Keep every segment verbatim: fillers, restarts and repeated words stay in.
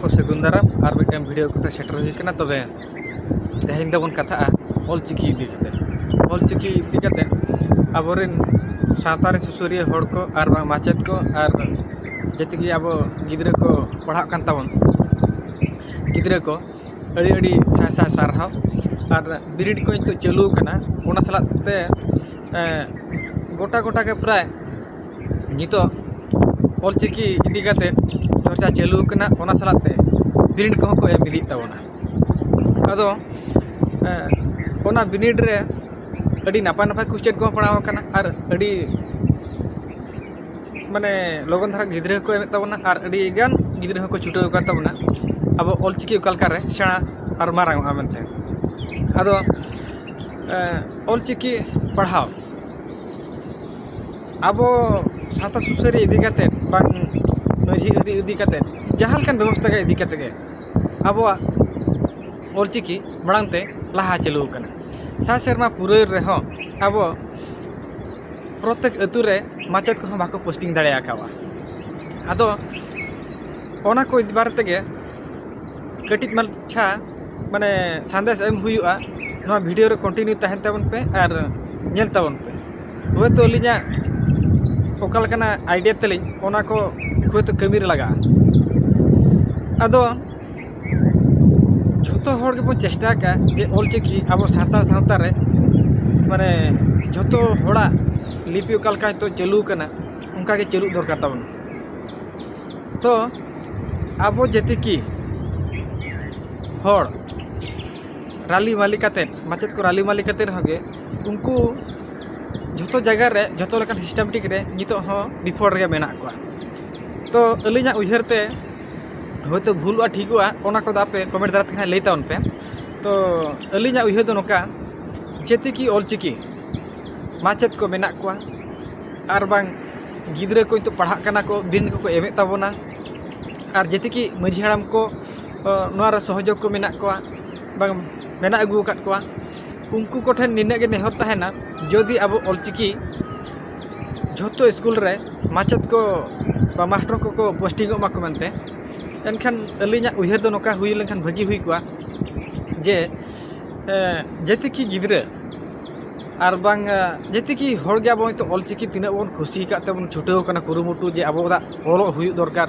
ᱥᱟᱹᱜᱩᱱ ᱫᱟᱨᱟᱢ ᱟᱨ ᱢᱤᱫᱴᱟᱝ ᱵᱷᱤᱰᱤᱭᱳ ᱠᱚᱛᱮ ᱥᱮᱴᱮᱨ ᱦᱩᱭ ᱠᱟᱱᱟ᱾ ᱛᱚᱵᱮ ᱛᱮᱦᱮᱧ ᱫᱚᱵᱚᱱ ᱠᱟᱛᱷᱟᱜᱼᱟ ᱚᱞᱪᱤᱠᱤ ᱤᱫᱤ ᱠᱟᱛᱮ᱾ ᱚᱞᱪᱤᱠᱤ ᱤᱫᱤ ᱠᱟᱛᱮ ᱟᱵᱚᱨᱮᱱ ᱥᱟᱶᱛᱟ ᱨᱮᱱ ᱥᱩᱥᱟᱹᱨᱤᱭᱟᱹ ᱦᱚᱲ ᱠᱚ ᱟᱨ ᱵᱟᱝ ᱢᱟᱪᱮᱫ ᱠᱚ ᱟᱨ ᱡᱮᱛᱮ ᱜᱮ ᱟᱵᱚ ᱜᱤᱫᱽᱨᱟᱹ ᱠᱚ ᱯᱟᱲᱦᱟᱜ ᱠᱟᱱ ᱛᱟᱵᱚᱱ ᱜᱤᱫᱽᱨᱟᱹ ᱠᱚ ᱟᱹᱰᱤ ᱟᱹᱰᱤ ᱥᱟᱭ ᱥᱟᱭ ᱥᱟᱨᱦᱟᱣ᱾ ᱟᱨ ᱵᱤᱱᱤᱰ ᱠᱚ ᱱᱤᱛᱚᱜ ᱪᱟᱹᱞᱩ ᱟᱠᱟᱱᱟ, ᱚᱱᱟ ᱥᱟᱞᱟᱜ ᱛᱮ ᱮᱸ, ᱜᱚᱴᱟ ᱜᱚᱴᱟ ᱜᱮ ᱯᱨᱟᱭ ᱱᱤᱛᱚᱜ ᱚᱞᱪᱤᱠᱤ ᱤᱫᱤ ᱠᱟᱛᱮ ᱪᱚᱨᱪᱟ ᱪᱟᱹᱞᱩ ᱟᱠᱟᱱᱟ᱾ ᱚᱱᱟ ᱥᱟᱞᱟᱜ ᱛᱮ ᱵᱤᱱᱤᱰ ᱠᱚᱦᱚᱸ ᱠᱚ ᱮᱢ ᱤᱫᱤᱭᱮᱫ ᱛᱟᱵᱚᱱᱟ᱾ ᱟᱫᱚ ᱮᱸ, ᱚᱱᱟ ᱵᱤᱱᱤᱰ ᱨᱮ ᱟᱹᱰᱤ ᱱᱟᱯᱟᱭ ᱱᱟᱯᱟᱭ ᱠᱚᱥᱪᱮᱱ ᱠᱚᱦᱚᱸ ᱯᱟᱲᱟᱣ ᱟᱠᱟᱱᱟ ᱟᱨ ᱟᱹᱰᱤ ᱢᱟᱱᱮ ᱞᱚᱜᱚᱱ ᱫᱷᱟᱨᱟ ᱜᱤᱫᱽᱨᱟᱹ ᱦᱚᱸᱠᱚ ᱮᱢᱮᱫ ᱛᱟᱵᱚᱱᱟ ᱟᱨ ᱟᱹᱰᱤ ᱜᱟᱱ ᱜᱤᱫᱽᱨᱟᱹ ᱦᱚᱸᱠᱚ ᱪᱷᱩᱴᱟᱹᱣ ᱟᱠᱟᱱ ᱛᱟᱵᱚᱱᱟ ᱟᱵᱚ ᱚᱞᱪᱤᱠᱤ ᱚᱠᱟ ᱞᱮᱠᱟᱨᱮ ᱥᱮᱬᱟ ᱟᱨ ᱢᱟᱨᱟᱝ ᱚᱜᱼᱟ ᱢᱮᱱᱛᱮ᱾ ᱟᱫᱚ ᱮᱸ, ᱚᱞᱪᱤᱠᱤ ᱯᱟᱲᱦᱟᱣ ᱟᱵᱚ ᱥᱟᱶᱛᱟ ᱥᱩᱥᱟᱹᱨᱤᱭᱟᱹ ᱤᱫᱤ ᱠᱟᱛᱮᱫ ᱵᱟᱝ ᱢᱟᱹᱡᱷᱤ ᱟᱹᱨᱤ ᱤᱫᱤ ᱠᱟᱛᱮᱫ ᱡᱟᱦᱟᱸ ᱞᱮᱠᱟᱱ ᱵᱮᱵᱚᱥᱛᱷᱟ ᱜᱮ ᱤᱫᱤ ᱠᱟᱛᱮᱫ ᱜᱮ ᱟᱵᱚᱣᱟᱜ ᱚᱞᱪᱤᱠᱤ ᱢᱟᱲᱟᱝ ᱛᱮ ᱞᱟᱦᱟ ᱪᱟᱹᱞᱩ ᱟᱠᱟᱱᱟ᱾ ᱥᱟᱭ ᱥᱮᱨᱢᱟ ᱯᱩᱨᱟᱹᱣ ᱨᱮᱦᱚᱸ ᱟᱵᱚ ᱯᱨᱚᱛᱮᱠ ᱟᱹᱛᱩ ᱨᱮ ᱢᱟᱪᱮᱫ ᱠᱚᱦᱚᱸ ᱵᱟᱠᱚ ᱯᱳᱥᱴᱤᱝ ᱫᱟᱲᱮ ᱟᱠᱟᱫᱼᱟ᱾ ᱟᱫᱚ ᱚᱱᱟ ᱠᱚ ᱤᱫᱤ ᱵᱟᱨᱮ ᱛᱮᱜᱮ ᱠᱟᱹᱴᱤᱡ ᱢᱟᱪᱷᱟ ᱢᱟᱱᱮ ᱥᱟᱸᱫᱮᱥ ᱮᱢ ᱦᱩᱭᱩᱜᱼᱟ, ᱱᱚᱣᱟ ᱵᱷᱤᱰᱤᱭᱳ ᱨᱮ ᱠᱚᱱᱴᱤᱱᱤᱭᱩ ᱛᱟᱦᱮᱱ ᱛᱟᱵᱚᱱ ᱯᱮ ᱟᱨ ᱧᱮᱞ ᱛᱟᱵᱚᱱ ᱯᱮ᱾ ᱦᱳᱭᱛᱳ ᱟᱹᱞᱤᱧᱟᱜ ᱚᱠᱟ ᱞᱮᱠᱟᱱᱟᱜ ᱟᱭᱰᱤᱭᱟ ᱛᱟᱹᱞᱤᱧ, ᱚᱱᱟ ᱠᱚ ᱦᱳᱭᱛᱳ ᱠᱟᱹᱢᱤ ᱨᱮ ᱞᱟᱜᱟᱜᱼᱟ᱾ ᱟᱫᱚ ᱡᱷᱚᱛᱚ ᱦᱚᱲ ᱜᱮᱵᱚᱱ ᱪᱮᱥᱴᱟ ᱟᱠᱟᱫᱼᱟ ᱡᱮ ᱚᱞᱪᱤᱠᱤ ᱟᱵᱚ ᱥᱟᱱᱛᱟᱲ ᱥᱟᱶᱛᱟ ᱨᱮ ᱢᱟᱱᱮ ᱡᱷᱚᱛᱚ ᱦᱚᱲᱟᱜ ᱞᱤᱯᱤ ᱚᱠᱟ ᱞᱮᱠᱟ ᱱᱤᱛᱚᱜ ᱪᱟᱹᱞᱩ ᱟᱠᱟᱱᱟ, ᱚᱱᱠᱟ ᱜᱮ ᱪᱟᱹᱞᱩᱜ ᱫᱚᱨᱠᱟᱨ ᱛᱟᱵᱚᱱ᱾ ᱛᱚ ᱟᱵᱚ ᱡᱟᱹᱛᱤ ᱠᱤ ᱦᱚᱲ ᱨᱟᱹᱞᱤ ᱢᱟᱹᱞᱤ ᱠᱟᱛᱮᱫ, ᱢᱟᱪᱮᱫ ᱠᱚ ᱨᱟᱹᱞᱤ ᱢᱟᱹᱞᱤ ᱠᱟᱛᱮᱫ ᱨᱮᱦᱚᱸ ᱜᱮ ᱩᱱᱠᱩ ᱡᱷᱚᱛᱚ ᱡᱟᱭᱜᱟ ᱨᱮ, ᱡᱷᱚᱛᱚ ᱞᱮᱠᱟᱱ ᱥᱤᱥᱴᱮᱢᱮᱴᱤᱠ ᱨᱮ ᱱᱤᱛᱚᱜ ᱦᱚᱸ ᱵᱤᱯᱷᱚᱞ ᱨᱮᱜᱮ ᱢᱮᱱᱟᱜ ᱠᱚᱣᱟ᱾ ᱛᱚ ᱟᱹᱞᱤᱧᱟᱜ ᱩᱭᱦᱟᱹᱨ ᱛᱮ ᱦᱳᱭᱛᱳ ᱵᱷᱩᱞᱩᱜᱼᱟ, ᱴᱷᱤᱠᱚᱜᱼᱟ, ᱚᱱᱟ ᱠᱚᱫᱚ ᱟᱯᱮ ᱠᱚᱢᱮᱱᱴ ᱫᱟᱨᱟᱭ ᱛᱮ ᱦᱟᱸᱜ ᱞᱟᱹᱭ ᱛᱟᱵᱚᱱ ᱯᱮ᱾ ᱛᱚ ᱟᱹᱞᱤᱧᱟᱜ ᱩᱭᱦᱟᱹᱨ ᱫᱚ ᱱᱚᱝᱠᱟ, ᱡᱮᱛᱮ ᱠᱤ ᱚᱞᱪᱤᱠᱤ ᱢᱟᱪᱮᱫ ᱠᱚ ᱢᱮᱱᱟᱜ ᱠᱚᱣᱟ ᱟᱨ ᱵᱟᱝ ᱜᱤᱫᱽᱨᱟᱹ ᱠᱚ ᱱᱤᱛᱚᱜ ᱯᱟᱲᱦᱟᱜ ᱠᱟᱱᱟ ᱠᱚ, ᱵᱤᱱᱤᱰ ᱠᱚᱠᱚ ᱮᱢᱮᱫ ᱛᱟᱵᱚᱱᱟ, ᱟᱨ ᱡᱮᱛᱮ ᱠᱤ ᱢᱟᱹᱡᱷᱤ ᱦᱟᱲᱟᱢ ᱠᱚ, ᱚ, ᱱᱚᱣᱟ ᱨᱮ ᱥᱚᱦᱚᱡᱳᱜᱽ ᱠᱚ ᱢᱮᱱᱟᱜ ᱠᱚᱣᱟ, ᱵᱟᱝ ᱢᱮᱱᱟᱜ ᱟᱹᱜᱩ ᱟᱠᱟᱫ ᱠᱚᱣᱟ, ᱩᱱᱠᱩ ᱠᱚᱴᱷᱮᱱ ᱱᱤᱱᱟᱹᱜ ᱜᱮ ᱱᱮᱦᱚᱨ ᱛᱟᱦᱮᱱᱟ, ᱡᱩᱫᱤ ᱟᱵᱚ ᱚᱞᱪᱤᱠᱤ ᱡᱷᱚᱛᱚ ᱥᱠᱩᱞ ᱨᱮ ᱢᱟᱪᱮᱫ ᱠᱚ ᱵᱟ ᱢᱟᱥᱴᱟᱨ ᱠᱚᱠᱚ ᱯᱳᱥᱴᱤᱝᱚᱜ ᱢᱟᱠᱚ ᱢᱮᱱᱛᱮ, ᱮᱱᱠᱷᱟᱱ ᱟᱹᱞᱤᱧᱟᱜ ᱩᱭᱦᱟᱹᱨ ᱫᱚ ᱱᱚᱝᱠᱟ ᱦᱩᱭ ᱞᱮᱱᱠᱷᱟᱱ ᱵᱷᱟᱹᱜᱤ ᱦᱩᱭ ᱠᱚᱜᱼᱟ ᱡᱮ, ᱮ, ᱡᱮᱛᱮ ᱠᱤ ᱜᱤᱫᱽᱨᱟᱹ ᱟᱨ ᱵᱟᱝ, ᱮ, ᱡᱮᱛᱮ ᱠᱤ ᱦᱚᱲ ᱜᱮ ᱟᱵᱚ ᱦᱚᱭᱛᱳ ᱚᱞᱪᱤᱠᱤ ᱛᱤᱱᱟᱹᱜ ᱵᱚᱱ ᱠᱩᱥᱤ ᱟᱠᱟᱫ ᱛᱮᱵᱚᱱ ᱪᱷᱩᱴᱟᱹᱣ ᱟᱠᱟᱱᱟ ᱠᱩᱨᱩᱢᱩᱴᱩ ᱡᱮ ᱟᱵᱚᱣᱟᱜ ᱚᱞᱚᱜ ᱦᱩᱭᱩᱜ ᱫᱚᱨᱠᱟᱨ,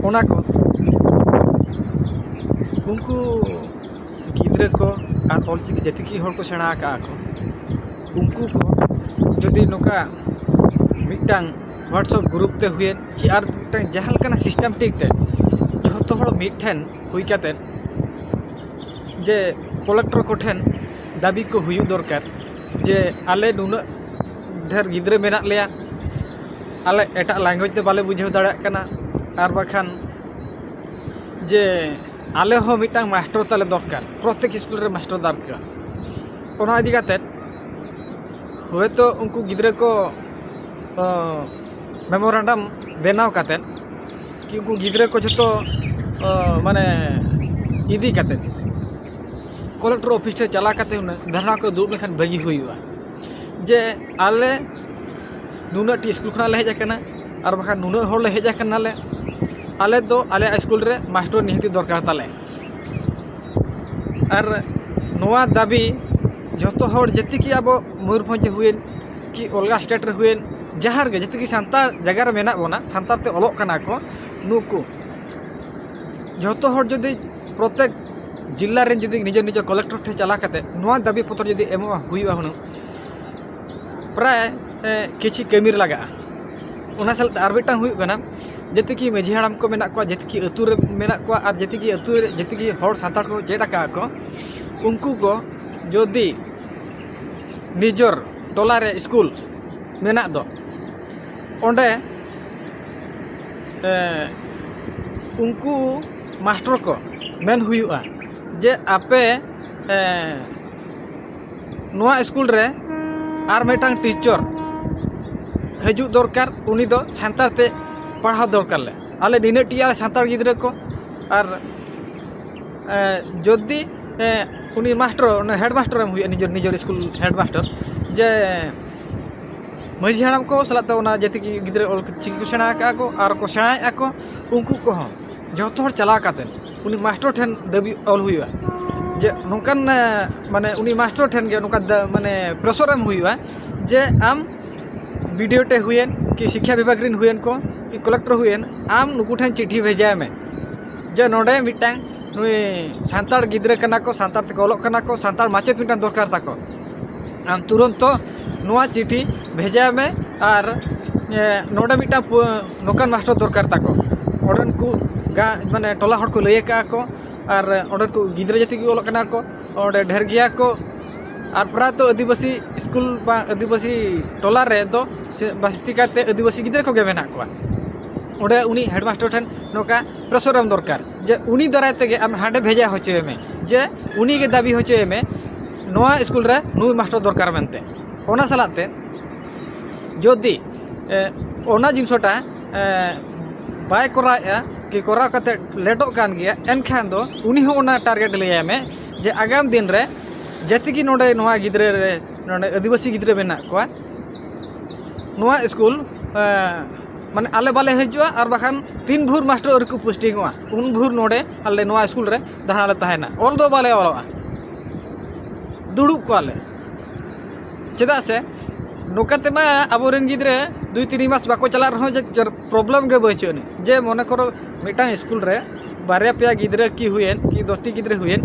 ᱚᱱᱟ ᱠᱚ ᱩᱱᱠᱩ ᱜᱤᱫᱽᱨᱟᱹ ᱠᱚ ᱟᱨ ᱚᱞᱪᱤᱠᱤ ᱡᱮᱛᱮ ᱠᱤ ᱦᱚᱲ ᱠᱚ ᱥᱮᱬᱟ ᱟᱠᱟᱫᱼᱟ ᱠᱚ, ᱩᱱᱠᱩ ᱠᱚ ᱡᱩᱫᱤ ᱱᱚᱝᱠᱟ ᱢᱤᱫᱴᱟᱝ WhatsApp group ᱛᱮ ᱦᱩᱭᱮᱱ ᱠᱤ ᱟᱨ ᱢᱤᱫᱴᱟᱝ ᱡᱟᱦᱟᱸ ᱞᱮᱠᱟᱱᱟᱜ systematic ᱛᱮ ᱡᱷᱚᱛᱚ ᱦᱚᱲ ᱢᱤᱫ ᱴᱷᱮᱱ ᱦᱩᱭ ᱠᱟᱛᱮᱫ ᱡᱮ ᱠᱚᱞᱮᱠᱴᱚᱨ ᱠᱚᱴᱷᱮᱱ ᱫᱟᱹᱵᱤ ᱠᱚ ᱦᱩᱭᱩᱜ ᱫᱚᱨᱠᱟᱨ ᱡᱮ ᱟᱞᱮ ᱱᱩᱱᱟᱹᱜ ᱰᱷᱮᱨ ᱜᱤᱫᱽᱨᱟᱹ ᱢᱮᱱᱟᱜ ᱞᱮᱭᱟ, ᱟᱞᱮ ᱮᱴᱟᱜ language ᱛᱮ ᱵᱟᱞᱮ ᱵᱩᱡᱷᱟᱹᱣ ᱫᱟᱲᱮᱭᱟᱜ ᱠᱟᱱᱟ, ᱟᱨ ᱵᱟᱠᱷᱟᱱ ᱡᱮ ᱟᱞᱮ ᱦᱚᱸ ᱢᱤᱫᱴᱟᱝ ᱢᱟᱥᱴᱚᱨ ᱛᱟᱞᱮ ᱫᱚᱨᱠᱟᱨ, ᱯᱨᱚᱛᱮᱠ ᱥᱠᱩᱞ ᱨᱮ ᱢᱟᱥᱴᱚᱨ ᱫᱚᱨᱠᱟᱨ᱾ ᱚᱱᱟ ᱤᱫᱤ ᱠᱟᱛᱮᱫ ᱦᱚᱭᱛᱳ ᱩᱱᱠᱩ ᱜᱤᱫᱽᱨᱟᱹ ᱠᱚ, ᱚ, memorandum ᱵᱮᱱᱟᱣ ᱠᱟᱛᱮᱫ ᱠᱤ ᱩᱱᱠᱩ ᱜᱤᱫᱽᱨᱟᱹ ᱠᱚ ᱡᱷᱚᱛᱚ, ᱚ, ᱢᱟᱱᱮ ᱤᱫᱤ ᱠᱟᱛᱮᱫ ᱠᱚᱞᱮᱠᱴᱚᱨ ᱚᱯᱷᱤᱥ ᱨᱮ ᱪᱟᱞᱟᱣ ᱠᱟᱛᱮᱫ ᱦᱩᱱᱟᱹᱝ ᱫᱷᱟᱨᱱᱟ ᱠᱚ ᱫᱩᱲᱩᱵ ᱞᱮᱠᱷᱟᱱ ᱵᱷᱟᱹᱜᱤ ᱦᱩᱭᱩᱜᱼᱟ ᱡᱮ ᱟᱞᱮ ᱱᱩᱱᱟᱹᱜ ᱴᱤ ᱥᱠᱩᱞ ᱠᱷᱚᱱᱟᱜ ᱞᱮ ᱦᱮᱡ ᱟᱠᱟᱱᱟ, ᱟᱨ ᱵᱟᱠᱷᱟᱱ ᱱᱩᱱᱟᱹᱜ ᱦᱚᱲ ᱞᱮ ᱦᱮᱡ ᱟᱠᱟᱱᱟᱞᱮ, ᱟᱞᱮ ᱫᱚ ᱟᱞᱮᱭᱟᱜ ᱥᱠᱩᱞ ᱨᱮ ᱢᱟᱥᱴᱚᱨ ᱱᱤᱦᱟᱹᱛᱤ ᱫᱚᱨᱠᱟᱨ ᱛᱟᱞᱮ᱾ ᱟᱨ ᱱᱚᱣᱟ ᱫᱟᱹᱵᱤ ᱡᱷᱚᱛᱚ ᱦᱚᱲ ᱡᱮᱛᱮ ᱠᱤ ᱟᱵᱚ ᱢᱚᱭᱩᱨᱵᱷᱚᱸᱡᱽ ᱨᱮ ᱦᱩᱭᱮᱱ ᱠᱤ ᱚᱞᱜᱟ ᱥᱴᱮᱴ ᱨᱮ ᱦᱩᱭᱮᱱ, ᱡᱟᱦᱟᱸ ᱨᱮᱜᱮ ᱡᱮᱛᱮ ᱠᱤ ᱥᱟᱱᱛᱟᱲ ᱡᱟᱭᱜᱟ ᱨᱮ ᱢᱮᱱᱟᱜ ᱵᱚᱱᱟ, ᱥᱟᱱᱛᱟᱲ ᱛᱮ ᱚᱞᱚᱜ ᱠᱟᱱᱟ ᱠᱚ, ᱱᱩᱠᱩ ᱡᱷᱚᱛᱚ ᱦᱚᱲ ᱡᱩᱫᱤ ᱯᱨᱚᱛᱮᱠ ᱡᱤᱞᱟ ᱨᱮᱱ ᱡᱩᱫᱤ ᱱᱤᱡᱮᱨ ᱱᱤᱡᱮᱨ ᱠᱚᱞᱮᱠᱴᱚᱨ ᱴᱷᱮᱱ ᱪᱟᱞᱟᱣ ᱠᱟᱛᱮ ᱱᱚᱣᱟ ᱫᱟᱹᱵᱤ ᱯᱚᱛᱨᱚ ᱡᱩᱫᱤ ᱮᱢᱚᱜᱼᱟ ᱦᱩᱭᱩᱜᱼᱟ ᱦᱩᱱᱟᱹᱝ, ᱯᱨᱟᱭ, ᱮ, ᱠᱤᱪᱷᱤ ᱠᱟᱹᱢᱤ ᱨᱮ ᱞᱟᱜᱟᱜᱼᱟ᱾ ᱚᱱᱟ ᱥᱟᱞᱟᱜ ᱛᱮ ᱟᱨ ᱢᱤᱫᱴᱟᱝ ᱦᱩᱭᱩᱜ ᱠᱟᱱᱟ, ᱡᱮᱛᱮ ᱠᱤ ᱢᱟᱹᱡᱷᱤ ᱦᱟᱲᱟᱢ ᱠᱚ ᱢᱮᱱᱟᱜ ᱠᱚᱣᱟ, ᱡᱮᱛᱮ ᱠᱤ ᱟᱹᱛᱩ ᱨᱮ ᱢᱮᱱᱟᱜ ᱠᱚᱣᱟ, ᱟᱨ ᱡᱮᱛᱮ ᱠᱤ ᱟᱹᱛᱩ ᱨᱮ ᱡᱮᱛᱮ ᱠᱤ ᱦᱚᱲ ᱥᱟᱱᱛᱟᱲ ᱠᱚ ᱪᱮᱫ ᱟᱠᱟᱫ ᱠᱚ, ᱩᱱᱠᱩ ᱠᱚ ᱡᱩᱫᱤ ᱱᱤᱡᱚᱨ ᱴᱚᱞᱟ ᱨᱮ ᱥᱠᱩᱞ ᱢᱮᱱᱟᱜ ᱫᱚ, ᱚᱸᱰᱮ, ᱮ, ᱩᱱᱠᱩ ᱢᱟᱥᱴᱚᱨ ᱠᱚ ᱢᱮᱱ ᱦᱩᱭᱩᱜᱼᱟ ᱡᱮ ᱟᱯᱮ, ᱮ, ᱱᱚᱣᱟ ᱥᱠᱩᱞ ᱨᱮ ᱟᱨ ᱢᱤᱫᱴᱟᱝ ᱴᱤᱪᱚᱨ ᱦᱤᱡᱩᱜ ᱫᱚᱨᱠᱟᱨ, ᱩᱱᱤ ᱫᱚ ᱥᱟᱱᱛᱟᱲ ᱛᱮ ᱯᱟᱲᱦᱟᱣ ᱫᱚᱨᱠᱟᱨ ᱞᱮ, ᱟᱞᱮ ᱱᱤᱱᱟᱹᱜ ᱴᱤ ᱥᱟᱱᱛᱟᱲ ᱜᱤᱫᱽᱨᱟᱹ ᱠᱚ᱾ ᱟᱨ, ᱮ, ᱡᱩᱫᱤ, ᱮ, ᱩᱱᱤ ᱢᱟᱥᱴᱚᱨ, ᱚᱱᱟ ᱦᱮᱰ ᱢᱟᱥᱴᱚᱨ ᱮᱢ ᱦᱩᱭᱩᱜᱼᱟ, ᱱᱤᱡᱮᱨ, ᱱᱤᱡᱮᱨ ᱥᱠᱩᱞ ᱦᱮᱰ ᱢᱟᱥᱴᱚᱨ, ᱡᱮ ᱢᱟᱹᱡᱷᱤ ᱦᱟᱲᱟᱢ ᱠᱚ ᱥᱟᱞᱟᱜ ᱛᱮ ᱚᱱᱟ ᱡᱮᱛᱮ ᱠᱤ ᱜᱤᱫᱽᱨᱟᱹ ᱚᱞ ᱪᱤᱠᱤ ᱠᱚ ᱥᱮᱬᱟ ᱟᱠᱟᱫᱼᱟ ᱠᱚ ᱟᱨ ᱠᱚ ᱥᱮᱬᱟᱭᱮᱫᱼᱟ ᱠᱚ, ᱩᱱᱠᱩ ᱠᱚᱦᱚᱸ ᱡᱚᱛᱚ ᱦᱚᱲ ᱪᱟᱞᱟᱣ ᱠᱟᱛᱮ ᱩᱱᱤ ᱢᱟᱥᱴᱚᱨ ᱴᱷᱮᱱ ᱫᱟᱹᱵᱤ ᱚᱞ ᱦᱩᱭᱩᱜᱼᱟ, ᱡᱮ ᱱᱚᱝᱠᱟᱱ ᱢᱟᱱᱮ ᱩᱱᱤ ᱢᱟᱥᱴᱚᱨ ᱴᱷᱮᱱ ᱜᱮ ᱱᱚᱝᱠᱟ ᱢᱟᱱᱮ ᱯᱨᱮᱥᱚᱨ ᱮᱢ ᱦᱩᱭᱩᱜᱼᱟ, ᱡᱮ ᱟᱢ ᱵᱤ ᱰᱤ ᱳ ᱴᱷᱮᱱ ᱦᱩᱭᱮᱱ ᱠᱤ ᱥᱤᱠᱠᱷᱟ ᱵᱤᱵᱷᱟᱜᱽ ᱨᱮᱱ ᱦᱩᱭᱮᱱ ᱠᱚ ᱠᱤ ᱠᱚᱞᱮᱠᱴᱚᱨ ᱦᱩᱭᱮᱱ, ᱟᱢ ᱱᱩᱠᱩ ᱴᱷᱮᱱ ᱪᱤᱴᱷᱤ ᱵᱷᱮᱡᱟᱭ ᱢᱮ ᱡᱮ ᱱᱚᱰᱮ ᱢᱤᱫᱴᱟᱝ ᱱᱩᱭ ᱥᱟᱱᱛᱟᱲ ᱜᱤᱫᱽᱨᱟᱹ ᱠᱟᱱᱟ ᱠᱚ, ᱥᱟᱱᱛᱟᱲ ᱛᱮᱠᱚ ᱚᱞᱚᱜ ᱠᱟᱱᱟ ᱠᱚ, ᱥᱟᱱᱛᱟᱲ ᱢᱟᱪᱮᱫ ᱢᱤᱫᱴᱟᱝ ᱫᱚᱨᱠᱟᱨ ᱛᱟᱠᱚ᱾ ᱟᱢ ᱛᱩᱨᱚᱱᱛᱚ ᱱᱚᱣᱟ ᱪᱤᱴᱷᱤ ᱵᱷᱮᱡᱟᱭ ᱢᱮ ᱟᱨ ᱱᱚᱰᱮ ᱢᱤᱫᱴᱟᱝ ᱱᱚᱝᱠᱟᱱ ᱢᱟᱥᱴᱚᱨ ᱫᱚᱨᱠᱟᱨ ᱛᱟᱠᱚ᱾ ᱚᱸᱰᱮᱱ ᱠᱚ ᱢᱟᱱᱮ ᱴᱚᱞᱟ ᱦᱚᱲ ᱠᱚ ᱞᱟᱹᱭ ᱟᱠᱟᱫᱼᱟ ᱠᱚ, ᱟᱨ ᱚᱸᱰᱮᱱ ᱠᱚ ᱜᱤᱫᱽᱨᱟᱹ ᱡᱟᱹᱛᱤ ᱠᱚ ᱚᱞᱚᱜ ᱠᱟᱱᱟ ᱠᱚ ᱚᱸᱰᱮ ᱰᱷᱮᱨ ᱜᱮᱭᱟ ᱠᱚ᱾ ᱟᱨ ᱯᱨᱟᱭᱛᱚ ᱟᱹᱫᱤᱵᱟᱹᱥᱤ ᱥᱠᱩᱞ ᱵᱟ ᱟᱹᱫᱤᱵᱟᱹᱥᱤ ᱴᱚᱞᱟ ᱨᱮᱫᱚ ᱵᱟᱹᱥᱛᱤ ᱠᱟᱭᱛᱮ ᱟᱹᱫᱤᱵᱟᱹᱥᱤ ᱜᱤᱫᱽᱨᱟᱹ ᱠᱚᱜᱮ ᱢᱮᱱᱟᱜ ᱠᱚᱣᱟ᱾ ᱚᱸᱰᱮ ᱩᱱᱤ ᱦᱮᱰᱢᱟᱥᱴᱚᱨ ᱴᱷᱮᱱ ᱱᱚᱝᱠᱟ ᱯᱨᱮᱥᱚᱨ ᱮᱢ ᱫᱚᱨᱠᱟᱨ ᱡᱮ ᱩᱱᱤ ᱫᱟᱨᱟᱭ ᱛᱮᱜᱮ ᱟᱢ ᱦᱟᱸᱰᱮ ᱵᱷᱮᱡᱟ ᱦᱚᱪᱚᱭᱮ ᱢᱮ, ᱡᱮ ᱩᱱᱤ ᱜᱮ ᱫᱟᱹᱵᱤ ᱦᱚᱪᱚᱭᱮ ᱢᱮ ᱱᱚᱣᱟ ᱥᱠᱩᱞ ᱨᱮ ᱱᱩᱭ ᱢᱟᱥᱴᱚᱨ ᱫᱚᱨᱠᱟᱨ ᱢᱮᱱᱛᱮ᱾ ᱚᱱᱟ ᱥᱟᱞᱟᱜ ᱛᱮ ᱡᱩᱫᱤ ᱚᱱᱟ ᱡᱤᱱᱤᱥᱴᱟ ᱵᱟᱭ ᱠᱚᱨᱟᱣᱮᱫᱼᱟ ᱠᱤ ᱠᱚᱨᱟᱣ ᱠᱟᱛᱮ ᱞᱮᱴᱚᱜ ᱠᱟᱱ ᱜᱮᱭᱟ, ᱮᱱᱠᱷᱟᱱ ᱫᱚ ᱩᱱᱤ ᱦᱚᱸ ᱚᱱᱟ ᱴᱟᱨᱜᱮᱴ ᱞᱟᱹᱭᱟᱭ ᱢᱮ ᱡᱮ ᱟᱜᱟᱢ ᱫᱤᱱ ᱨᱮ ᱡᱟᱛᱮ ᱠᱤ ᱱᱚᱰᱮ ᱱᱚᱣᱟ ᱜᱤᱫᱽᱨᱟᱹ ᱨᱮ ᱱᱚᱰᱮ ᱟᱹᱫᱤᱵᱟᱹᱥᱤ ᱜᱤᱫᱽᱨᱟᱹ ᱢᱮᱱᱟᱜ ᱠᱚᱣᱟ, ᱱᱚᱣᱟ ᱥᱠᱩᱞ ᱢᱟᱱᱮ ᱟᱞᱮ ᱵᱟᱞᱮ ᱦᱤᱡᱩᱜᱼᱟ, ᱟᱨ ᱵᱟᱠᱷᱟᱱ ᱛᱤᱱ ᱵᱷᱳᱨ ᱢᱟᱥᱴᱚᱨ ᱟᱹᱣᱨᱤ ᱠᱚ ᱯᱳᱥᱴᱤᱝᱚᱜᱼᱟ ᱩᱱ ᱵᱷᱳᱨ ᱱᱚᱰᱮ ᱟᱞᱮ ᱱᱚᱣᱟ ᱥᱠᱩᱞ ᱨᱮ ᱫᱷᱟᱨᱱᱟ ᱞᱮ ᱛᱟᱦᱮᱱᱟ, ᱚᱞ ᱫᱚ ᱵᱟᱞᱮ ᱚᱞᱚᱜᱼᱟ, ᱫᱩᱲᱩᱵ ᱠᱚᱜᱼᱟᱞᱮ᱾ ᱪᱮᱫᱟᱜ ᱥᱮ ᱱᱚᱝᱠᱟ ᱛᱮᱢᱟ ᱟᱵᱚᱨᱮᱱ ᱜᱤᱫᱽᱨᱟᱹ ᱫᱩᱭ ᱛᱤᱱ ᱢᱟᱥ ᱵᱟᱠᱚ ᱪᱟᱞᱟᱜ ᱨᱮᱦᱚᱸ ᱡᱮ ᱯᱨᱚᱵᱞᱮᱢ ᱜᱮ ᱵᱟᱹᱪᱩᱜ ᱟᱹᱱᱤᱡ᱾ ᱡᱮ ᱢᱚᱱᱮ ᱠᱚᱨᱚ ᱢᱤᱫᱴᱟᱝ ᱥᱠᱩᱞ ᱨᱮ ᱵᱟᱨᱭᱟ ᱯᱮᱭᱟ ᱜᱤᱫᱽᱨᱟᱹ ᱠᱤ ᱦᱩᱭᱮᱱ ᱠᱤ ᱫᱚᱥᱴᱤ ᱜᱤᱫᱽᱨᱟᱹ ᱦᱩᱭᱮᱱ,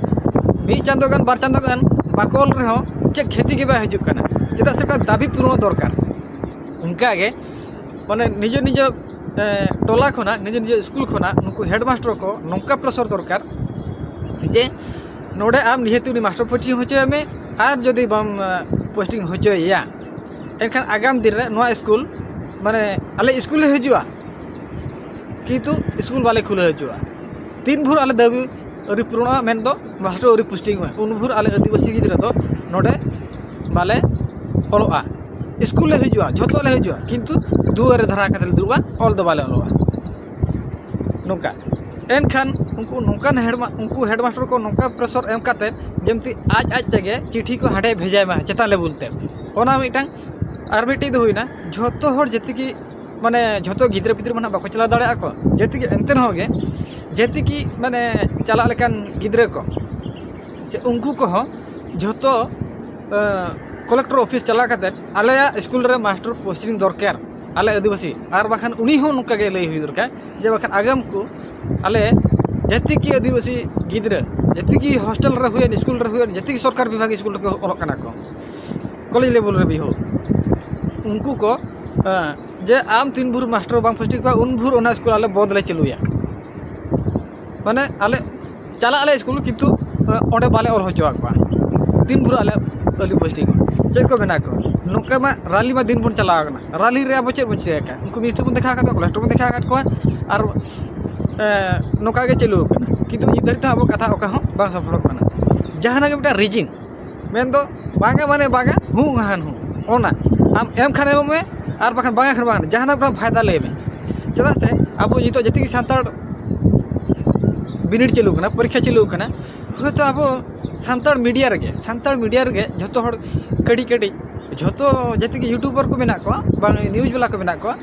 ᱢᱤᱫ ᱪᱟᱸᱫᱳ ᱜᱟᱱ ᱵᱟᱨ ᱪᱟᱸᱫᱳ ᱜᱟᱱ ᱵᱟᱠᱚ ᱚᱞ ᱨᱮᱦᱚᱸ ᱪᱮᱫ ᱠᱷᱮᱛᱤ ᱜᱮ ᱵᱟᱭ ᱦᱤᱡᱩᱜ ᱠᱟᱱᱟ᱾ ᱪᱮᱫᱟᱜ ᱥᱮ ᱢᱤᱫᱴᱟᱝ ᱫᱟᱹᱵᱤ ᱯᱩᱨᱚᱱᱚᱜ ᱫᱚᱨᱠᱟᱨ᱾ ᱚᱱᱠᱟᱜᱮ ᱢᱟᱱᱮ ᱱᱤᱡᱮ ᱱᱤᱡᱮ ᱴᱚᱞᱟ ᱠᱷᱚᱱᱟᱜ ᱱᱤᱡᱮ ᱱᱤᱡᱮ ᱥᱠᱩᱞ ᱠᱷᱚᱱᱟᱜ ᱱᱩᱠᱩ ᱦᱮᱰᱢᱟᱥᱴᱟᱨ ᱠᱚ ᱱᱚᱝᱠᱟ ᱯᱨᱮᱥᱚᱨ ᱫᱚᱨᱠᱟᱨ ᱡᱮ ᱱᱚᱰᱮ ᱟᱢ ᱱᱤᱦᱟᱹᱛ ᱩᱱᱤ ᱢᱟᱥᱴᱟᱨ ᱯᱳᱥᱴᱤᱝ ᱦᱚᱪᱚᱭᱮ ᱢᱮ, ᱟᱨ ᱡᱩᱫᱤ ᱵᱟᱢ ᱯᱳᱥᱴᱤᱝ ᱦᱚᱪᱚᱭᱮᱭᱟ ᱮᱱᱠᱷᱟᱱ ᱟᱜᱟᱢ ᱫᱤᱱ ᱨᱮ ᱱᱚᱣᱟ ᱥᱠᱩᱞ ᱢᱟᱱᱮ ᱟᱞᱮ ᱥᱠᱩᱞ ᱞᱮ ᱦᱤᱡᱩᱜᱼᱟ, ᱠᱤᱱᱛᱩ ᱥᱠᱩᱞ ᱵᱟᱞᱮ ᱠᱷᱩᱞᱟᱹᱣ ᱦᱚᱪᱚᱜᱼᱟ᱾ ᱛᱤᱱ ᱵᱷᱳᱨ ᱟᱞᱮ ᱫᱟᱹᱵᱤ ᱟᱹᱣᱨᱤ ᱯᱩᱨᱚᱱᱚᱜᱼᱟ, ᱢᱮᱱᱫᱚ ᱢᱟᱥᱴᱟᱨ ᱟᱹᱣᱨᱤ ᱯᱳᱥᱴᱤᱝ ᱚᱜᱼᱟ, ᱩᱱ ᱵᱷᱳᱨ ᱟᱞᱮ ᱟᱹᱫᱤᱵᱟᱹᱥᱤ ᱜᱤᱫᱽᱨᱟᱹ ᱫᱚ ᱱᱚᱰᱮ ᱵᱟᱞᱮ ᱚᱞᱚᱜᱼᱟ᱾ ᱥᱠᱩᱞ ᱞᱮ ᱦᱤᱡᱩᱜᱼᱟ, ᱡᱷᱚᱛᱚ ᱞᱮ ᱦᱤᱡᱩᱜᱼᱟ, ᱠᱤᱱᱛᱩ ᱫᱩᱣᱟᱹᱨ ᱨᱮ ᱫᱷᱟᱨᱟ ᱠᱟᱛᱮ ᱞᱮ ᱫᱩᱲᱩᱵᱼᱟ, ᱚᱞ ᱫᱚ ᱵᱟᱞᱮ ᱚᱞᱚᱜᱼᱟ᱾ ᱱᱚᱝᱠᱟ ᱮᱱᱠᱷᱟᱱ ᱩᱱᱠᱩ ᱱᱚᱝᱠᱟᱱ ᱦᱮᱰᱢᱟ ᱩᱱᱠᱩ ᱦᱮᱰᱢᱟᱥᱴᱟᱨ ᱠᱚ ᱱᱚᱝᱠᱟ ᱯᱨᱮᱥᱚᱨ ᱮᱢ ᱠᱟᱛᱮ ᱡᱮᱢᱛᱤ ᱟᱡ ᱟᱡ ᱛᱮᱜᱮ ᱪᱤᱴᱷᱤ ᱠᱚ ᱦᱟᱸᱰᱮ ᱵᱷᱮᱡᱟᱭ ᱢᱟ ᱪᱮᱛᱟᱱ ᱞᱮᱵᱮᱞ ᱛᱮ᱾ ᱚᱱᱟ ᱢᱤᱫᱴᱟᱝ᱾ ᱟᱨ ᱢᱤᱫᱴᱤᱡ ᱫᱚ ᱦᱩᱭᱱᱟ ᱡᱷᱚᱛᱚ ᱦᱚᱲ ᱡᱮᱛᱮ ᱠᱤ ᱢᱟᱱᱮ ᱡᱷᱚᱛᱚ ᱜᱤᱫᱽᱨᱟᱹ ᱯᱤᱫᱽᱨᱟᱹ ᱢᱟ ᱱᱟᱦᱟᱜ ᱵᱟᱠᱚ ᱪᱟᱞᱟᱣ ᱫᱟᱲᱮᱭᱟᱜᱼᱟ ᱠᱚ, ᱡᱮᱛᱮ ᱜᱮ ᱮᱱᱛᱮ ᱨᱮᱦᱚᱸ ᱜᱮ ᱡᱟᱹᱛᱤ ᱠᱤ ᱢᱟᱱᱮ ᱪᱟᱞᱟᱜ ᱞᱮᱠᱟᱱ ᱜᱤᱫᱽᱨᱟᱹ ᱠᱚ, ᱡᱮ ᱩᱱᱠᱩ ᱠᱚᱦᱚᱸ ᱡᱷᱚᱛᱚ ᱠᱚᱞᱮᱠᱴᱚᱨ ᱚᱯᱷᱤᱥ ᱪᱟᱞᱟᱣ ᱠᱟᱛᱮᱫ ᱟᱞᱮᱭᱟᱜ ᱥᱠᱩᱞ ᱨᱮ ᱢᱟᱥᱴᱟᱨ ᱯᱳᱥᱴᱤᱝ ᱫᱚᱨᱠᱟᱨ ᱟᱞᱮ ᱟᱹᱫᱤᱵᱟᱹᱥᱤ, ᱟᱨ ᱵᱟᱠᱷᱟᱱ ᱩᱱᱤ ᱦᱚᱸ ᱱᱚᱝᱠᱟ ᱜᱮ ᱞᱟᱹᱭ ᱦᱩᱭ ᱫᱚᱨᱠᱟᱨ ᱡᱮ ᱵᱟᱠᱷᱟᱱ ᱟᱜᱟᱢ ᱠᱚ ᱟᱞᱮ ᱡᱟᱹᱛᱤ ᱠᱤ ᱟᱹᱫᱤᱵᱟᱹᱥᱤ ᱜᱤᱫᱽᱨᱟᱹ, ᱡᱟᱹᱛᱤ ᱠᱤ ᱦᱳᱥᱴᱮᱞ ᱨᱮ ᱦᱩᱭᱮᱱ, ᱥᱠᱩᱞ ᱨᱮ ᱦᱩᱭᱮᱱ, ᱡᱟᱹᱛᱤ ᱠᱤ ᱥᱚᱨᱠᱟᱨ ᱵᱤᱵᱷᱟᱜᱽ ᱥᱠᱩᱞ ᱨᱮᱠᱚ ᱚᱞᱚᱜ ᱠᱟᱱᱟ ᱠᱚ, ᱠᱚᱞᱮᱡᱽ ᱞᱮᱵᱮᱞ ᱨᱮ ᱵᱤᱦᱩ, ᱩᱱᱠᱩ ᱠᱚ ᱡᱮ ᱟᱢ ᱛᱤᱱ ᱵᱷᱳᱨ ᱢᱟᱥᱴᱟᱨ ᱵᱟᱝ ᱯᱳᱥᱴᱤᱝ ᱠᱚᱣᱟ ᱩᱱ ᱵᱷᱳᱨ ᱚᱱᱟ ᱥᱠᱩᱞ ᱟᱞᱮ ᱵᱚᱱᱫᱽ ᱞᱮ ᱪᱟᱹᱞᱩᱭᱟ᱾ ᱢᱟᱱᱮ ᱟᱞᱮ ᱪᱟᱞᱟᱜ ᱟᱞᱮ ᱥᱠᱩᱞ, ᱠᱤᱱᱛᱩ ᱚᱸᱰᱮ ᱵᱟᱞᱮ ᱚᱞ ᱦᱚᱪᱚ ᱟᱠᱚᱣᱟ ᱛᱤᱱ ᱵᱷᱳᱨ ᱟᱞᱮ ᱟᱹᱞᱤ ᱯᱳᱥᱴᱤᱝ ᱠᱚ᱾ ᱪᱮᱫ ᱠᱚ ᱢᱮᱱᱟ ᱠᱚ, ᱱᱚᱝᱠᱟ ᱢᱟ ᱨᱟᱞᱤ ᱢᱟ ᱫᱤᱱ ᱵᱚᱱ ᱪᱟᱞᱟᱣ ᱠᱟᱱᱟ, ᱨᱟᱞᱤ ᱨᱮ ᱟᱵᱚ ᱪᱮᱫ ᱵᱚᱱ ᱪᱤᱠᱟᱹᱭᱟ? ᱩᱱᱠᱩ ᱢᱤᱫ ᱴᱷᱮᱱ ᱵᱚᱱ ᱫᱮᱠᱷᱟᱣ ᱟᱠᱟᱫ ᱠᱚᱣᱟ, ᱠᱚᱞᱮᱡᱽ ᱨᱮᱵᱚᱱ ᱫᱮᱠᱷᱟᱣ ᱟᱠᱟᱫ ᱠᱚᱣᱟ, ᱟᱨ ᱱᱚᱝᱠᱟ ᱜᱮ ᱪᱟᱹᱞᱩ ᱟᱠᱟᱱᱟ, ᱠᱤᱱᱛᱩ ᱱᱤᱛ ᱫᱷᱟᱹᱨᱤᱡ ᱛᱮ ᱟᱵᱚ ᱠᱟᱛᱷᱟ ᱚᱠᱟ ᱦᱚᱸ ᱵᱟᱝ ᱥᱚᱯᱷᱚᱞᱚᱜ ᱠᱟᱱᱟ᱾ ᱡᱟᱦᱟᱱᱟᱜ ᱜᱮ ᱢᱤᱫᱴᱟᱝ ᱨᱤᱡᱤᱱ ᱢᱮᱱᱫᱚ ᱵᱟᱝᱟ ᱢᱟᱱᱮ ᱵᱟᱝᱟ, ᱦᱩᱸ ᱦᱟᱱ ᱦᱩᱸ, ᱚᱱᱟ ᱟᱢ ᱮᱢ ᱠᱷᱟᱱ ᱮᱢᱚᱜ ᱢᱮ, ᱟᱨ ᱵᱟᱠᱷᱟᱱ ᱵᱟᱝᱟ ᱠᱷᱟᱱ ᱵᱟᱝᱟ, ᱡᱟᱦᱟᱱᱟᱜ ᱢᱤᱫᱴᱟᱝ ᱯᱷᱟᱭᱫᱟ ᱞᱟᱹᱭ ᱢᱮ᱾ ᱪᱮᱫᱟᱜ ᱥᱮ ᱟᱵᱚ ᱱᱤᱛᱚᱜ ᱡᱟᱹᱛᱤ ᱜᱮ ᱥᱟᱱᱛᱟᱲ ᱵᱤᱱᱤᱰ ᱪᱟᱹᱞᱩ ᱠᱟᱱᱟ, ᱯᱚᱨᱤᱠᱠᱷᱟ ᱪᱟᱹᱞᱩ ᱠᱟᱱᱟ, ᱦᱳᱭᱛᱳ ᱟᱵᱚ ᱥᱟᱱᱛᱟᱲ ᱢᱤᱰᱤᱭᱟ ᱨᱮᱜᱮ, ᱥᱟᱱᱛᱟᱲ ᱢᱤᱰᱤᱭᱟ ᱨᱮᱜᱮ ᱡᱷᱚᱛᱚ ᱦᱚᱲ ᱠᱟᱹᱴᱤᱡ ᱠᱟᱹᱴᱤᱡ ᱡᱷᱚᱛᱚ ᱡᱟᱹᱛᱤ ᱜᱮ ᱭᱩᱴᱩᱵᱟᱨ ᱠᱚ ᱢᱮᱱᱟᱜ ᱠᱚᱣᱟ, ᱵᱟᱝ ᱱᱤᱭᱩᱡᱽ ᱵᱟᱞᱟ ᱠᱚ ᱢᱮᱱᱟᱜ ᱠᱚᱣᱟ,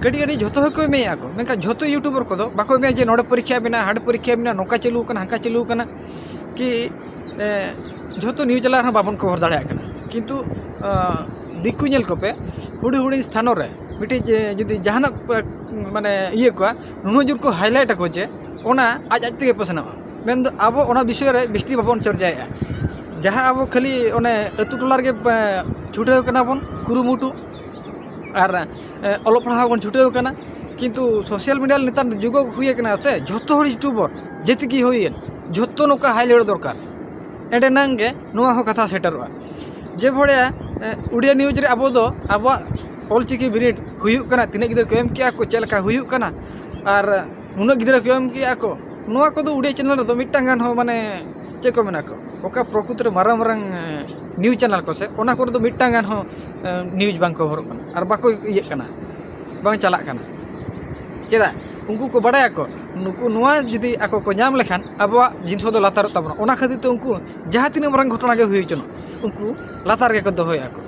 ᱠᱟᱹᱴᱤᱡ ᱠᱟᱹᱴᱤᱡ ᱡᱷᱚᱛᱚ ᱦᱚᱲ ᱠᱚ ᱮᱢᱮᱭᱟ ᱠᱚ, ᱢᱮᱱᱠᱷᱟᱱ ᱡᱷᱚᱛᱚ ᱭᱩᱴᱩᱵᱟᱨ ᱠᱚᱫᱚ ᱵᱟᱠᱚ ᱮᱢᱮᱭᱟ ᱡᱮ ᱱᱚᱰᱮ ᱯᱚᱨᱤᱠᱠᱷᱟ ᱢᱮᱱᱟᱜᱼᱟ, ᱦᱟᱸᱰᱮ ᱯᱚᱨᱤᱠᱠᱷᱟ ᱢᱮᱱᱟᱜᱼᱟ, ᱱᱚᱝᱠᱟ ᱪᱟᱹᱞᱩ ᱠᱟᱱᱟ, ᱦᱟᱱᱠᱟ ᱪᱟᱹᱞᱩ ᱠᱟᱱᱟ, ᱠᱤ ᱮ, ᱡᱷᱚᱛᱚ ᱱᱤᱭᱩᱡᱽ ᱪᱮᱱᱮᱞ ᱨᱮᱦᱚᱸ ᱵᱟᱵᱚᱱ ᱠᱚᱵᱷᱟᱨ ᱫᱟᱲᱮᱭᱟᱜ ᱠᱟᱱᱟ᱾ ᱠᱤᱱᱛᱩ ᱫᱤᱠᱩ ᱧᱮᱞ ᱠᱚᱯᱮ, ᱦᱩᱰᱤᱧ ᱦᱩᱰᱤᱧ ᱥᱛᱷᱟᱱᱚ ᱨᱮ ᱢᱤᱫᱴᱤᱡ ᱡᱩᱫᱤ ᱡᱟᱦᱟᱱᱟᱜ ᱢᱟᱱᱮ ᱤᱭᱟᱹ ᱠᱚᱣᱟ, ᱱᱩᱱᱟᱹᱜ ᱡᱳᱨ ᱠᱚ ᱦᱟᱭᱞᱟᱭᱤᱴ ᱟᱠᱚ ᱡᱮ ᱚᱱᱟ ᱟᱡ ᱟᱡ ᱛᱮᱜᱮ ᱯᱟᱥᱱᱟᱣᱼᱟ᱾ ᱢᱮᱱᱫᱚ ᱟᱵᱚ ᱚᱱᱟ ᱵᱤᱥᱚᱭ ᱨᱮ ᱵᱤᱥᱛᱤ ᱵᱟᱵᱚᱱ ᱪᱚᱨᱪᱟᱭᱮᱫᱼᱟ᱾ ᱡᱟᱦᱟᱸ ᱟᱵᱚ ᱠᱷᱟᱹᱞᱤ ᱚᱱᱮ ᱟᱹᱛᱩ ᱴᱚᱞᱟ ᱨᱮᱜᱮ ᱪᱷᱩᱴᱟᱹᱣ ᱠᱟᱱᱟ ᱵᱚᱱ ᱠᱩᱨᱩᱢᱩᱴᱩ, ᱟᱨ ᱚᱞᱚᱜ ᱯᱟᱲᱦᱟᱣ ᱵᱚᱱ ᱪᱷᱩᱴᱟᱹᱣ ᱠᱟᱱᱟ᱾ ᱠᱤᱱᱛᱩ ᱥᱳᱥᱟᱞ ᱢᱤᱰᱤᱭᱟ ᱱᱮᱛᱟᱨ ᱡᱩᱜᱽ ᱦᱩᱭ ᱟᱠᱟᱱᱟ ᱥᱮ, ᱡᱷᱚᱛᱚ ᱦᱚᱲ ᱭᱩᱴᱩᱵᱟᱨ ᱡᱮᱛᱮ ᱜᱮ ᱦᱩᱭᱮᱱ, ᱡᱷᱚᱛᱚ ᱱᱚᱝᱠᱟ ᱦᱟᱭᱞᱟᱭᱤᱴ ᱫᱚᱨᱠᱟᱨ, ᱮᱸᱰᱮᱱᱟᱝ ᱜᱮ ᱱᱚᱣᱟ ᱦᱚᱸ ᱠᱟᱛᱷᱟ ᱥᱮᱴᱮᱨᱚᱜᱼᱟ᱾ ᱡᱮ ᱵᱷᱚᱲᱮ ᱩᱲᱤᱭᱟ ᱱᱤᱭᱩᱡᱽ ᱨᱮ ᱟᱵᱚ ᱫᱚ ᱟᱵᱚᱣᱟᱜ ᱚᱞᱪᱤᱠᱤ ᱵᱤᱱᱤᱰ ᱦᱩᱭᱩᱜ ᱠᱟᱱᱟ, ᱛᱤᱱᱟᱹᱜ ᱜᱤᱫᱽᱨᱟᱹ ᱠᱚ ᱮᱢ ᱠᱮᱜᱼᱟ ᱠᱚ, ᱪᱮᱫ ᱞᱮᱠᱟ ᱦᱩᱭᱩᱜ ᱠᱟᱱᱟ, ᱟᱨ ᱱᱩᱱᱟᱹᱜ ᱜᱤᱫᱽᱨᱟᱹ ᱠᱚ ᱮᱢ ᱠᱮᱜᱼᱟ ᱠᱚ, ᱱᱚᱣᱟ ᱠᱚᱫᱚ ᱩᱲᱤᱭᱟ ᱪᱮᱱᱮᱞ ᱨᱮᱫᱚ ᱢᱤᱫᱴᱟᱝ ᱜᱟᱱ ᱦᱚᱸ ᱢᱟᱱᱮ ᱪᱮᱫ ᱠᱚ ᱢᱮᱱᱟ ᱠᱚ, ᱚᱠᱟ ᱯᱨᱚᱠᱨᱤᱛ ᱨᱮ ᱢᱟᱨᱟᱝ ᱢᱟᱨᱟᱝ ᱱᱤᱭᱩᱡᱽ ᱪᱮᱱᱮᱞ ᱠᱚ ᱥᱮ, ᱚᱱᱟ ᱠᱚᱨᱮ ᱫᱚ ᱢᱤᱫᱴᱟᱝ ᱜᱟᱱ ᱦᱚᱸ ᱱᱤᱭᱩᱡᱽ ᱵᱟᱝ ᱠᱚᱵᱷᱟᱨᱚᱜ ᱠᱟᱱᱟ ᱟᱨ ᱵᱟᱠᱚ ᱤᱭᱟᱹᱜ ᱠᱟᱱᱟ, ᱵᱟᱝ ᱪᱟᱞᱟᱜ ᱠᱟᱱᱟ᱾ ᱪᱮᱫᱟᱜ? ᱩᱱᱠᱩ ᱠᱚ ᱵᱟᱲᱟᱭᱟᱠᱚ ᱱᱩᱠᱩ ᱱᱚᱣᱟ ᱡᱩᱫᱤ ᱟᱠᱚ ᱠᱚ ᱧᱟᱢ ᱞᱮᱠᱷᱟᱱ ᱟᱵᱚᱣᱟᱜ ᱡᱤᱱᱤᱥ ᱫᱚ ᱞᱟᱛᱟᱨᱚᱜ ᱛᱟᱵᱚᱱᱟ᱾ ᱚᱱᱟ ᱠᱷᱟᱹᱛᱤᱨ ᱛᱮ ᱩᱱᱠᱩ ᱡᱟᱦᱟᱸ ᱛᱤᱱᱟᱹᱜ ᱢᱟᱨᱟᱝ ᱜᱷᱚᱴᱚᱱᱟ ᱜᱮ ᱦᱩᱭ ᱦᱚᱪᱚᱱᱚᱜ, ᱩᱱᱠᱩ ᱞᱟᱛᱟᱨ ᱜᱮᱠᱚ ᱫᱚᱦᱚᱭᱮᱫᱼᱟ ᱠᱚ᱾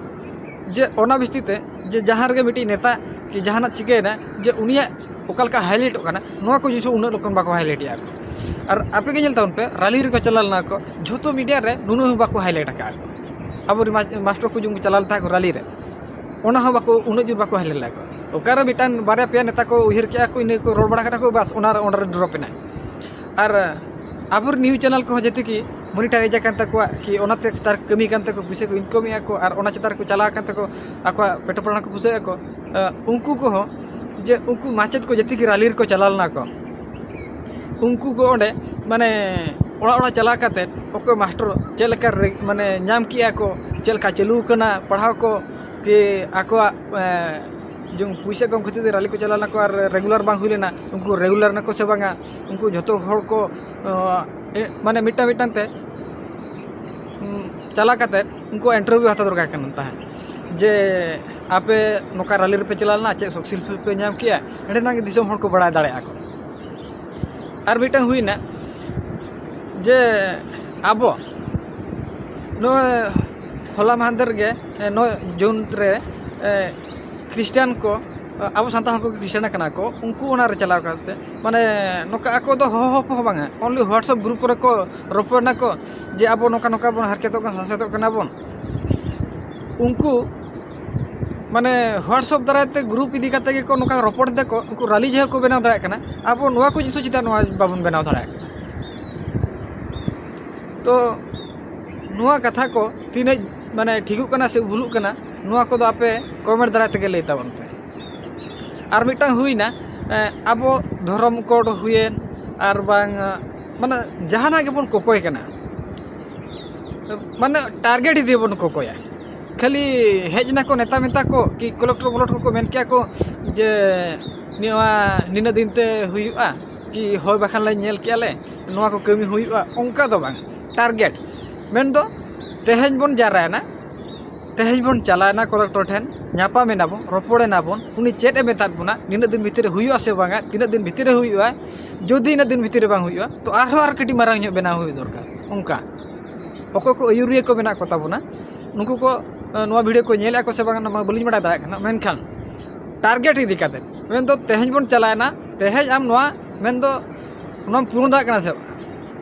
ᱡᱮ ᱚᱱᱟ ᱵᱷᱤᱛᱤᱨ ᱛᱮ ᱡᱮ ᱡᱟᱦᱟᱸ ᱨᱮᱜᱮ ᱢᱤᱫᱴᱤᱡ ᱱᱮᱛᱟ ᱠᱤ ᱡᱟᱦᱟᱱᱟᱜ ᱪᱤᱠᱟᱹᱭᱮᱱᱟ, ᱡᱮ ᱩᱱᱤᱭᱟᱜ ᱚᱠᱟ ᱞᱮᱠᱟ highlightᱚᱜ ᱠᱟᱱᱟ, ᱱᱚᱣᱟ ᱠᱚ ᱡᱤᱱᱤᱥ ᱩᱱᱟᱹᱜ ᱞᱚᱜᱚᱱ ᱵᱟᱠᱚ highlightᱮᱜᱼᱟ ᱠᱚ᱾ ᱟᱨ ᱟᱯᱮ ᱜᱮ ᱧᱮᱞ ᱛᱟᱵᱚᱱ ᱯᱮ, rally ᱨᱮᱠᱚ ᱪᱟᱞᱟᱣ ᱞᱮᱱᱟ ᱠᱚ, ᱡᱷᱚᱛᱚ media ᱨᱮ ᱱᱩᱱᱟᱹᱜ ᱦᱚᱸ ᱵᱟᱠᱚ highlight ᱟᱠᱟᱫᱼᱟ ᱠᱚ᱾ ᱟᱵᱚ ᱨᱮᱱ ᱢᱟ-, ᱢᱟᱥᱴᱟᱨ ᱠᱚ ᱡᱩᱫᱤ ᱠᱚ ᱪᱟᱞᱟᱣ ᱞᱮᱱ ᱛᱟᱦᱮᱸᱫ ᱠᱚ rally ᱨᱮ, ᱚᱱᱟ ᱦᱚᱸ ᱵᱟᱠᱚ, ᱩᱱᱟᱹᱜ ᱡᱳᱨ ᱵᱟᱠᱚ highlight ᱞᱮᱫᱼᱟ ᱠᱚ᱾ ᱚᱠᱟᱨᱮ ᱢᱤᱫᱴᱟᱝ ᱵᱟᱨᱭᱟ ᱯᱮᱭᱟ ᱱᱮᱛᱟ ᱠᱚ ᱩᱭᱦᱟᱹᱨ ᱠᱮᱜᱼᱟ ᱠᱚ, ᱤᱱᱟᱹ ᱠᱚ ᱨᱚᱲ ᱵᱟᱲᱟ ᱠᱮᱫᱟ ᱠᱚ, ᱵᱟᱥ, ᱚᱱᱟ ᱨᱮ, ᱚᱸᱰᱮ ᱨᱮ drop ᱮᱱᱟ᱾ ᱟᱨ ᱟᱵᱚᱨᱮᱱ news channel ᱠᱚᱦᱚᱸ ᱡᱮᱛᱮ ᱠᱤ monetize ᱟᱠᱟᱱ ᱛᱟᱠᱚᱣᱟ, ᱠᱤ ᱚᱱᱟᱛᱮ ᱛᱟᱨ ᱠᱟᱹᱢᱤ ᱠᱟᱱ ᱛᱟᱠᱚ, ᱯᱩᱭᱥᱟᱹ ᱠᱚ incomeᱮᱜᱼᱟ ᱠᱚ, ᱟᱨ ᱚᱱᱟ ᱪᱮᱛᱟᱱ ᱨᱮᱠᱚ ᱪᱟᱞᱟᱣ ᱟᱠᱟᱱ ᱛᱟᱠᱚ, ᱟᱠᱚᱣᱟᱜ ᱯᱮᱴᱮ ᱯᱟᱲᱦᱟᱣ ᱠᱚ ᱯᱩᱥᱟᱹᱣᱮᱫᱼᱟ ᱠᱚ᱾ ᱟᱸ, ᱩᱱᱠᱩ ᱠᱚᱦᱚᱸ ᱡᱮ ᱩᱱᱠᱩ ᱢᱟᱪᱮᱫ ᱠᱚ ᱡᱮᱛᱮ ᱠᱤ rally ᱨᱮᱠᱚ ᱪᱟᱞᱟᱣ ᱞᱮᱱᱟ ᱠᱚ, ᱩᱱᱠᱩ ᱠᱚ ᱚᱸᱰᱮ ᱢᱟᱱᱮ ᱚᱲᱟᱜ ᱚᱲᱟᱜ ᱪᱟᱞᱟᱣ ᱠᱟᱛᱮᱫ ᱚᱠᱚᱭ ᱢᱟᱥᱴᱟᱨ ᱪᱮᱫ ᱞᱮᱠᱟ ᱨᱮ-, ᱢᱟᱱᱮ ᱧᱟᱢ ᱠᱮᱜᱼᱟ ᱠᱚ, ᱪᱮᱫ ᱞᱮᱠᱟ ᱪᱟᱹᱞᱩ ᱟᱠᱟᱱᱟ ᱯᱟᱲᱦᱟᱣ ᱠᱚ, ᱠᱤ ᱟᱠᱚᱣᱟᱜ, ᱮᱸ, ᱡᱮᱢᱚᱱ ᱯᱩᱭᱥᱟᱹ ᱠᱚᱢ ᱠᱷᱟᱹᱛᱤᱨ ᱛᱮ rally ᱠᱚ ᱪᱟᱞᱟᱣ ᱞᱮᱱᱟ ᱠᱚ ᱟᱨ regular ᱵᱟᱝ ᱦᱩᱭ ᱞᱮᱱᱟ, ᱩᱱᱠᱩ regular ᱱᱟᱠᱚ ᱥᱮ ᱵᱟᱝᱟ, ᱩᱱᱠᱩ ᱡᱷᱚᱛᱚ ᱦᱚᱲ ᱠᱚ, ᱚ, ᱮ, ᱢᱟᱱᱮ ᱢᱤᱫᱴᱟᱝ ᱢᱤᱫᱴᱟᱝ ᱛᱮ, ᱩᱸ, ᱪᱟᱞᱟᱣ ᱠᱟᱛᱮᱫ ᱩᱱᱠᱩᱣᱟᱜ interview ᱦᱟᱛᱟᱣ ᱫᱚᱨᱠᱟᱨ ᱠᱟᱱ ᱛᱟᱦᱮᱸᱫ, ᱡᱮ ᱟᱯᱮ ᱱᱚᱝᱠᱟ rally ᱨᱮᱯᱮ ᱪᱟᱞᱟᱣ ᱞᱮᱱᱟ, ᱪᱮᱫ ᱥᱩᱠ ᱥᱤᱞᱯᱟᱹ ᱯᱮ ᱧᱟᱢ ᱠᱮᱜᱼᱟ, ᱮᱸᱰᱮᱱᱟᱜ ᱜᱮ ᱫᱤᱥᱚᱢ ᱦᱚᱲ ᱠᱚ ᱵᱟᱲᱟᱭ ᱫᱟᱲᱮᱭᱟᱜᱼᱟ ᱠᱚ᱾ ᱟᱨ ᱢᱤᱫᱴᱟᱝ ᱦᱩᱭᱱᱟ ᱡᱮ ᱟᱵᱚ ᱱᱚᱜᱼᱚᱭ ᱦᱚᱞᱟ ᱢᱟᱦᱫᱮᱨ ᱜᱮ, ᱮ, ᱱᱚᱜᱼᱚᱭ ᱡᱩᱱ ᱨᱮ, ᱮ, ᱠᱷᱨᱤᱥᱴᱟᱱ ᱠᱚ, ᱟᱵᱚ ᱥᱟᱱᱛᱟᱲ ᱦᱚᱲ ᱠᱚ ᱠᱷᱨᱤᱥᱴᱟᱱ ᱠᱟᱱᱟ ᱠᱚ, ᱩᱱᱠᱩ ᱚᱱᱟ ᱨᱮ ᱪᱟᱞᱟᱣ ᱠᱟᱛᱮ, ᱢᱟᱱᱮ, ᱱᱚᱝᱠᱟ ᱟᱠᱚ ᱫᱚ ᱦᱚᱦᱚ ᱦᱚᱯᱚ ᱦᱚᱸ ᱵᱟᱝᱟ, only WhatsApp group ᱠᱚᱨᱮ ᱠᱚ ᱨᱚᱯᱚᱲ ᱱᱟᱠᱚ ᱡᱮ ᱟᱵᱚ ᱱᱚᱝᱠᱟ ᱱᱚᱝᱠᱟ ᱵᱚᱱ ᱦᱟᱨᱠᱮᱛᱚᱜ ᱠᱟᱱᱟ, ᱥᱟᱥᱮᱛᱚᱜ ᱠᱟᱱᱟ ᱵᱚᱱ᱾ ᱩᱱᱠᱩ, ᱢᱟᱱᱮ, WhatsApp ᱫᱟᱨᱟᱭ ᱛᱮ group ᱤᱫᱤ ᱠᱟᱛᱮ ᱜᱮᱠᱚ ᱱᱚᱝᱠᱟ ᱨᱚᱯᱚᱲ ᱫᱟᱠᱚ, ᱩᱱᱠᱩ rally ᱡᱟᱦᱟᱸ ᱠᱚ ᱵᱮᱱᱟᱣ ᱫᱟᱲᱮᱭᱟᱜ ᱠᱟᱱᱟ, ᱟᱵᱚ ᱱᱚᱣᱟ ᱠᱚ ᱡᱤᱱᱤᱥ ᱪᱮᱫᱟᱜ ᱱᱚᱣᱟ ᱵᱟᱵᱚᱱ ᱵᱮᱱᱟᱣ ᱫᱟᱲᱮᱭᱟᱜ ᱠᱟᱱᱟ? ᱛᱚ, ᱱᱚᱣᱟ ᱠᱟᱛᱷᱟ ᱠᱚ ᱛᱤᱱᱟᱹᱜ, ᱢᱟᱱᱮ, ᱴᱷᱤᱠᱚᱜ ᱠᱟᱱᱟ ᱥᱮ ᱵᱷᱩᱞᱩᱜ ᱠᱟᱱᱟ, ᱱᱚᱣᱟ ᱠᱚᱫᱚ ᱟᱯᱮ comment ᱫᱟᱨᱟᱭ ᱛᱮᱜᱮ ᱞᱟᱹᱭ ᱛᱟᱵᱚᱱ ᱯᱮ᱾ ᱟᱨ ᱢᱤᱫᱴᱟᱝ ᱦᱩᱭᱱᱟ, ᱮ, ᱟᱵᱚ ᱫᱷᱚᱨᱚᱢ code ᱦᱩᱭᱮᱱ, ᱟᱨ ᱵᱟᱝ, ᱮ, ᱢᱟᱱᱮ, ᱡᱟᱦᱟᱱᱟᱜ ᱜᱮᱵᱚᱱ ᱠᱚᱠᱚᱭ ᱠᱟᱱᱟ, ᱢᱟᱱᱮ, target ᱤᱫᱤ ᱵᱚᱱ ᱠᱚᱠᱚᱭᱟ᱾ ᱠᱷᱟᱹᱞᱤ ᱦᱮᱡ ᱮᱱᱟ ᱠᱚ ᱱᱮᱛᱟ ᱢᱮᱛᱟ ᱠᱚ, ᱠᱤ ᱠᱚᱞᱮᱠᱴᱚᱨ ᱢᱚᱞᱮᱠᱴᱚᱨ ᱠᱚᱠᱚ ᱢᱮᱱ ᱠᱮᱜᱼᱟ ᱠᱚ ᱡᱮ ᱱᱚᱣᱟ ᱱᱤᱱᱟᱹᱜ ᱫᱤᱱ ᱛᱮ ᱦᱩᱭᱩᱜᱼᱟ, ᱠᱤ ᱦᱳᱭ ᱵᱟᱠᱷᱟᱱ ᱞᱮ ᱧᱮᱞ ᱠᱮᱜᱼᱟ ᱞᱮ, ᱱᱚᱣᱟ ᱠᱚ ᱠᱟᱹᱢᱤ ᱦᱩᱭᱩᱜᱼᱟ, ᱚᱱᱠᱟ ᱫᱚ ᱵᱟᱝ᱾ target ᱢᱮᱱᱫᱚ ᱛᱮᱦᱮᱧ ᱵᱚᱱ ᱡᱟᱣᱨᱟᱭᱮᱱᱟ, ᱛᱮᱦᱮᱧ ᱵᱚᱱ ᱪᱟᱞᱟᱣᱮᱱᱟ ᱠᱚᱞᱮᱠᱴᱚᱨ ᱴᱷᱮᱱ, ᱧᱟᱯᱟᱢ ᱮᱱᱟ ᱵᱚᱱ, ᱨᱚᱯᱚᱲ ᱮᱱᱟ ᱵᱚᱱ, ᱩᱱᱤ ᱪᱮᱫ ᱮ ᱢᱮᱛᱟᱫ ᱵᱚᱱᱟ, ᱱᱤᱱᱟᱹᱜ ᱫᱤᱱ ᱵᱷᱤᱛᱤᱨ ᱨᱮ ᱦᱩᱭᱩᱜᱼᱟ ᱥᱮ ᱵᱟᱝᱟ, ᱛᱤᱱᱟᱹᱜ ᱫᱤᱱ ᱵᱷᱤᱛᱤᱨ ᱨᱮ ᱦᱩᱭᱩᱜᱼᱟ᱾ ᱡᱩᱫᱤ ᱤᱱᱟᱹᱜ ᱫᱤᱱ ᱵᱷᱤᱛᱤᱨ ᱨᱮ ᱵᱟᱝ ᱦᱩᱭᱩᱜᱼᱟ, ᱛᱚ ᱟᱨᱦᱚᱸ ᱟᱨ ᱠᱟᱹᱴᱤᱡ ᱢᱟᱨᱟᱝ ᱧᱚᱜ ᱵᱮᱱᱟᱣ ᱦᱩᱭᱩᱜ ᱫᱚᱨᱠᱟᱨ᱾ ᱚᱱᱠᱟ ᱚᱠᱚᱭ ᱠᱚ ᱟᱹᱭᱩᱨᱤᱭᱟᱹ ᱠᱚ ᱢᱮᱱᱟᱜ ᱠᱚ ᱛᱟᱵᱚᱱᱟ, ᱱᱩᱠᱩ ᱠᱚ, ᱮ, ᱱᱚᱣᱟ video ᱠᱚ ᱧᱮᱞᱮᱫᱼᱟ ᱠᱚ ᱥᱮ ᱵᱟᱝᱟ, ᱚᱱᱟ ᱢᱟ ᱵᱟᱹᱞᱤᱧ ᱵᱟᱲᱟᱭ ᱫᱟᱲᱮᱭᱟᱜ ᱠᱟᱱᱟ, ᱢᱮᱱᱠᱷᱟᱱ target ᱤᱫᱤ ᱠᱟᱛᱮᱫ, ᱢᱮᱱᱫᱚ ᱛᱮᱦᱮᱧ ᱵᱚᱱ ᱪᱟᱞᱟᱣᱮᱱᱟ, ᱛᱮᱦᱮᱧ ᱟᱢ ᱱᱚᱣᱟ ᱢᱮᱱᱫᱚ ᱚᱱᱟᱢ ᱯᱩᱨᱚᱱ ᱫᱟᱲᱮᱭᱟᱜ ᱠᱟᱱᱟ ᱥᱮ ᱵᱟᱝ?